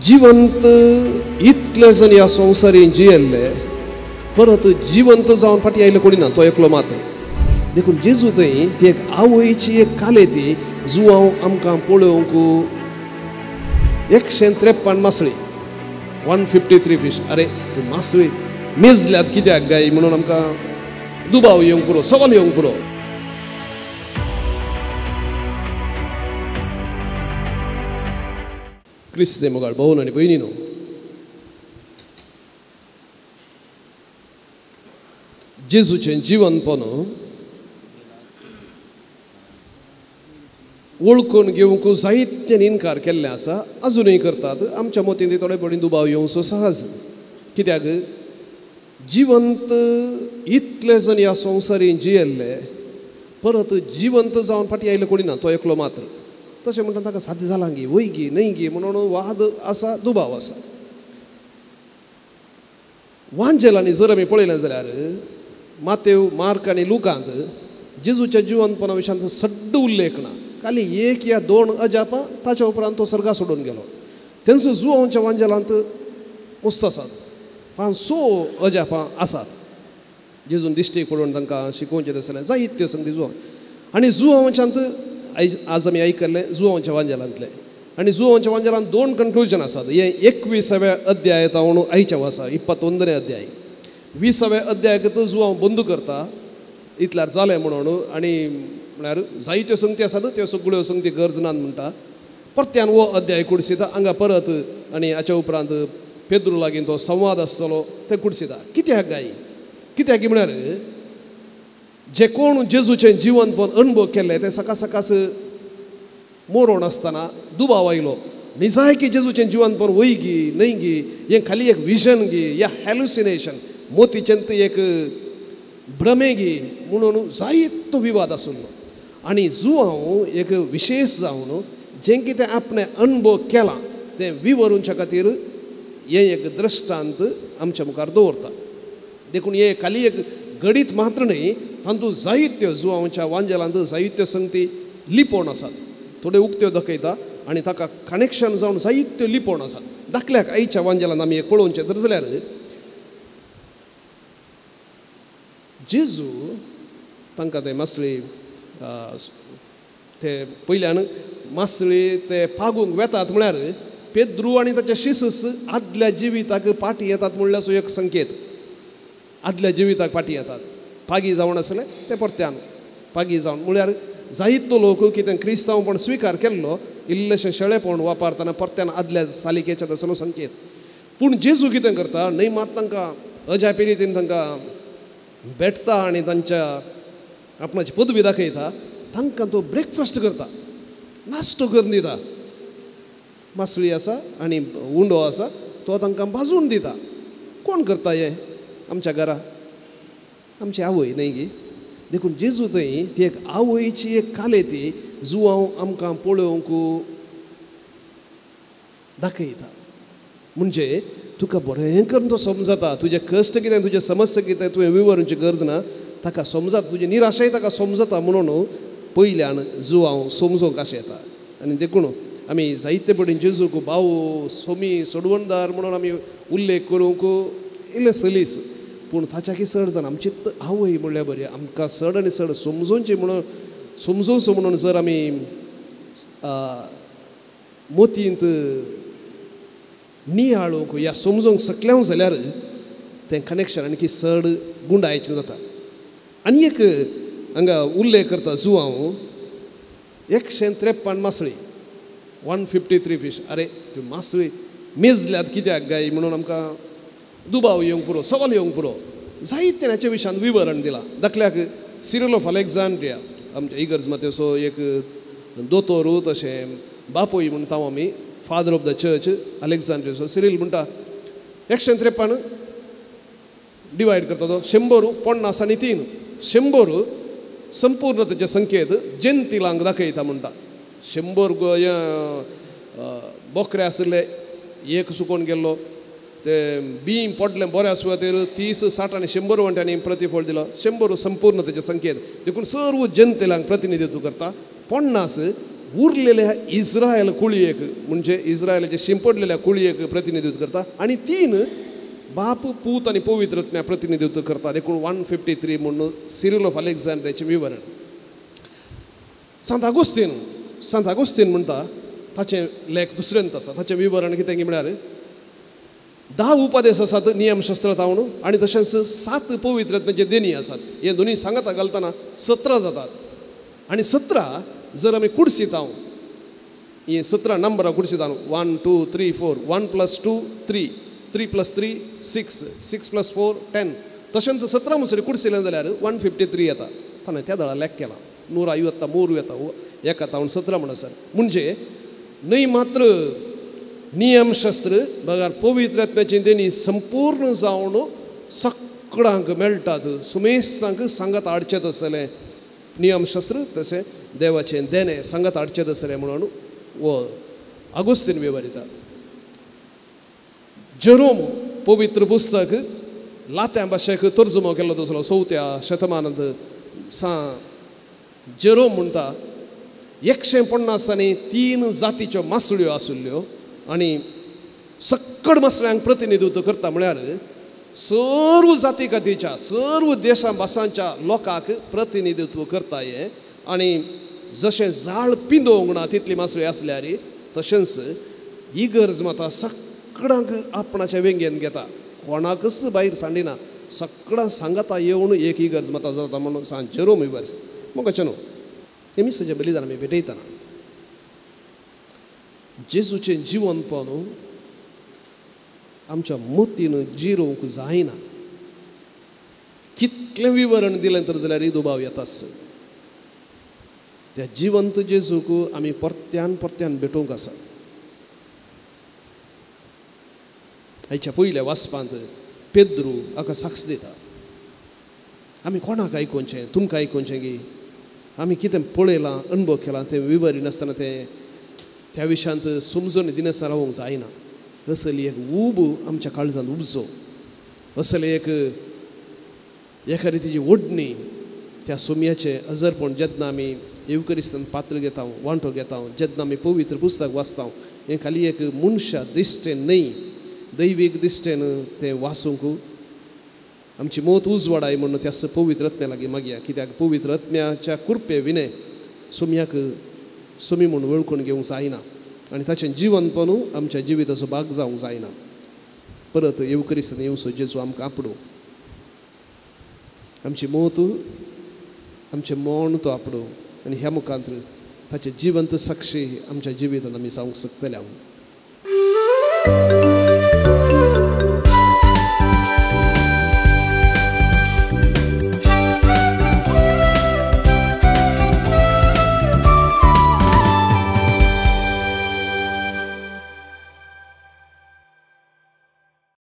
जिवंत इतले जण ह्या संवसारीन जियेल्ले परत जिवंत जावन फाटीं आयले कोणी ना, तो एकलो मात्र. देखून जेजू थंय ती एक आवयची एक कालेती जुवांव आमकां पळोवंक 153 मासळी, 153 फीश. अरे ती मासळी मेजल्यात कित्याक गाय म्हणून आमकां दुबाव येवंक पुरो, सवाल येवंक पुरो. क्रिस्ते मोगाळ भोवन आनी भयणीनो, जेजूचें जिवनपण वळखून घेवंक जायत्यान इनकार केल्लें आसा, अजुनूय करतात. आमच्या मतींत थोडे पडीन दुबाव येवचो सहज. कित्याक जिवंत इतले जण ह्या संवसारीन जियेल्ले परत जिवंत जावन फाटीं आयले कोणी ना, तो एकलो मात्र. तशें म्हणटा ताका साध्य जालां गी वय गी न्हय गी म्हणून वाद आसा, दुबाव आसा. वांजेलांनी जर आमी पळयलें जाल्यार मातेव, मार्क आनी लुकांत जेजूच्या जिवनपणा विशयांत सड्ड उल्लेख ना. खाली एक या दोन अजापां, ताच्या उपरांत तो सर्गा सोडून गेलो. तेंचो जुवांच्या वांजेलांत मस्त आसात, 5-6 अजापां आसात. जेजून दिश्टीक पळोवन तांकां शिकोवचें तसलें जायत्यो संगती जुवां. आनी जुवांच्यांत आज आमी आयकल्लें जुवांच्या वांजेलांतलें. आनी जुवांच्या वांजेलांत दोन कन्क्लुजन आसात. हें 21व्या अध्याय तावण आयचें आसा, 21 अध्याय. 20व्या अध्यायाक जुवांव बंद करता इतल्यार जालें म्हणून, आनी म्हळ्यार जायत्यो संगती आसात त्यो सगळ्यो संगती गरज ना म्हणटा. परत्यान हो अध्याय कुडसिता हांगा परत, आनी हाच्या उपरांत पेद्रू लागीं तो संवाद आसतलो ते कुडसिता. कित्याक गाय कित्याक म्हळ्यार जे कोण जेजूचें जिवनपण अणभव केल्ले ते सकाळ सकाळ मोरोण आसतना दुबाव आयलो, निजायकी जेजूचें जिवनपण वय गी न्हय गी, हें खाली एक विजन गी या हॅलुसिनेशन, मोतीचें एक भ्रमे गी म्हणून जायतो विवाद आशिल्लो. आनी जुवांव एक विशेष जावन जें कितें आपणें अणभव केलां तें विवरूंच्या खातीर हें एक दृश्टांत आमच्या मुखार दवरता. देखून हें खाली एक गणीत मात्र न्हय, तातूंत जायत्यो जुवांच्या वांजेलांत जायत्यो संगती लिपोवन आसात. थोड्यो उक्त्यो दाखयता आनी ताका कनेक्शन जावन जायत्यो लिपोवन आसात. दाखल्याक आयच्या वांजेलांत आमी एक पळोवचें तर जाल्यार जेजू तांकां ते मासळी ते पयल्यान मासळी ते पागूंक वेतात म्हळ्यार पेद्रू आनी ताचे शिसस आदल्या जिविताक फाटीं येतात म्हणल्यार एक संकेत. आदल्या जिविताक फाटीं येतात, पागी जावन आसले ते परत्यान पागी जावन म्हळ्यार जायतो लोक कितें क्रिस्तांवपण स्विकार केल्लो इल्लेशें शेळेपण वापरतना परत्यान आदल्या सालिकेच्या तसलो संकेत. पूण जेजू कितें करता न्हय मात तांकां अजापी रितीन तांकां भेटता आनी तांच्या आपणाची पदवी दाखयता, तांकां तो ब्रेकफास्ट करता, नाश्तो करून दिता. मासळी आसा आनी उंडो आसा तो तांकां भाजून दिता. कोण करता हें आमच्या घरा? आमची आवय न्हय गी. देखून जेजू थंय ती एक आवयची एक कालेती जुवांव आमकां पळोवंक दाखयता. म्हणजे तुका बरें करून तो समजता, तुजें कश्ट कितें, तुजें समस्या कितें, तुवें विवरूंची गरज ना, ताका समजता, तुजी निराशाय ताका समजता. म्हणून पयल्यान जुवांव समजूंक अशें येता. आनी देखून आमी जायते पटीन जेजूक भाऊ, सोमी, सोडवणदार म्हणून आमी उल्लेख करूंक इल्लें सलीस, पूण ताच्याकी चड जाण आमची आवय म्हणल्यार बरी आमकां चड आनी चड समजोवची म्हणून समजोवचो म्हणून जर आमी मोतींत नियाळूंक या समजोवंक शकले जाल्यार तें कनेक्शन आणखी चड गुंडायचें जाता. आनी एक हांगा उल्लेख करता जुवांव 153 मासळी, 153 फीश. अरे त्यो मासळी मेजल्यात कित्याक गाय म्हणून आमकां दुबाव येवंक पुरो, सवाल येवंक पुरो. जायते हाच्या विशयान विवरण दिलां. दाखल्याक सिरिल ऑफ अलेक्झांड्रिया आमच्या इगर्ज मातेचो एक दोतोर, तशें बापूय म्हणटा आमी, father of the church अलेक्झांड्रियाचो Cyril म्हणटा 153 डिवायड करता तो 100, 50 आनी 3. 100 संपूर्णतेचे संकेत जंतिलांक दाखयता म्हणटा. 100 बोकरे आशिल्ले, एक सुकोवन गेल्लो, ते बीं पडलें बऱ्या सुवातेर 30, 60 आनी 100 वांट्यांनी प्रतिफळ दिलो. 100 संपूर्णतेचे संकेत, देखून सर्व जनतेलांक प्रतिनिधित्व करता. 50 उरलेल्या इस्रायल कुळयेक म्हणजे इस्रायलाचे शिंपडलेल्या कुळयेक प्रतिनिधित्व करता आनी 3 बाप पूत आनी पवित्र आत्म्या प्रतिनिधित्व करता. देखून 153 म्हणून सिरिल ऑफ अलेक्झांड्रियाचें विवरण. सांत आगोस्तीन म्हणटा, ताचें लेख दुसऱ्यांत आसा, ताचें विवरण कितें म्हळ्यार 10 उपदेश आसात नियमशास्त्र तावन आनी तशेंच 7 पवित्र आत्म्याचे देणी आसात. हे दोनी सांगाता घालतना 17 जातात आनी 17 जर आमी कुडसीताव, हे 17 नंबरां कुडसीताव 1 2 3 4 1 + 2 3 3 + 3 6 6 + 4 10 तशेंच 17 मुसरी कुडसिलें जाल्यार 153 येता. ताणें त्या दळा लेख केला 153 येता एका तावन 17 म्हणसर. म्हणजे न्हय मात्र नियमशास्त्र बगर पवित्र आत्म्याची देणी संपूर्ण जावन सगळ्यांक मेळटात, सुमेस्तांक सांगात हाडचें आसलें नियमशास्त्र तशें देवाचें देणें सांगात हाडचें आसलें म्हणून हो आगोस्तीन विवरिता. जेरोम पवित्र पुस्तक लात्यां भाशेक तर्जुमो केल्लो दुसरो 4व्या शतमानांत. सा जेरोम म्हणटा 150 आनी 3 जातीच्यो मासळ्यो आशिल्ल्यो आनी सक्कड मासळ्यांक प्रतिनिधित्व करता म्हळ्यार सर्व जाती कातीच्या सर्व देशां भासांच्या लोकांक प्रतिनिधित्व करता हें. आनी जशें जाळ पिंदोवंक ना तितली मासळी आसल्यार तशेंच इगर्ज माता सगळ्यांक आपणाच्या वेंगेन घेता, कोणाकच भायर सांडिना, सगळ्यां सांगाता येवन एक इगर्ज माता जाता म्हणून सांग जेरोम इगर्ज. मग कशें न्हू हें मिसाचें बलिदान आमी भेटयतना जेजूचें जिवनपण आमच्या मतीन जिरोवंक जायना. कितलें विवरण दिलें तर जाल्यार दुबाव येताच. त्या जिवंत जेजूक आमी परत्यान परत्यान भेटोवंक आसा. आयच्या पयल्या वाचपांत पेद्रू हाका साक्ष दिता. आमी कोणाक आयकोवचें, तुमकां आयकोवचें की आमी कितें पळयलां अणभव केलां तें विवरिनासतना तें त्या विशयांत समजून दिनासतना रावूंक जायना. असली एक ऊब आमच्या काळजांत उपजो, असली एक एका रितीची ओडणी त्या सोम्याचें अजरपण जेन्ना आमी येवकरिस्तान पात्र घेता, वांटो घेता, जेन्ना आमी पवित्र पुस्तक वाचता, हें खाली एक मनशा दिश्टेन न्हय दैवीक दिश्टेन तें वाचूंक आमची मत उजवाडाय म्हणून त्या पवित्र आत्म्या लागीं मागया. कित्याक पवित्र आत्म्याच्या कृपे विणे सोम्याक सोमी म्हूण वळखून घेवंक जायना आनी ताचें जिवनपणू आमच्या जिविताचो भाग जावंक जायना. परत येवकरिस्तान येवचो जेजू आमकां आपडू, आमची मत आमचें मन तो आपडू आनी ह्या मुखांत ताचें जिवंत साक्षी आमच्या जिवितांत आमी जावंक शकतले.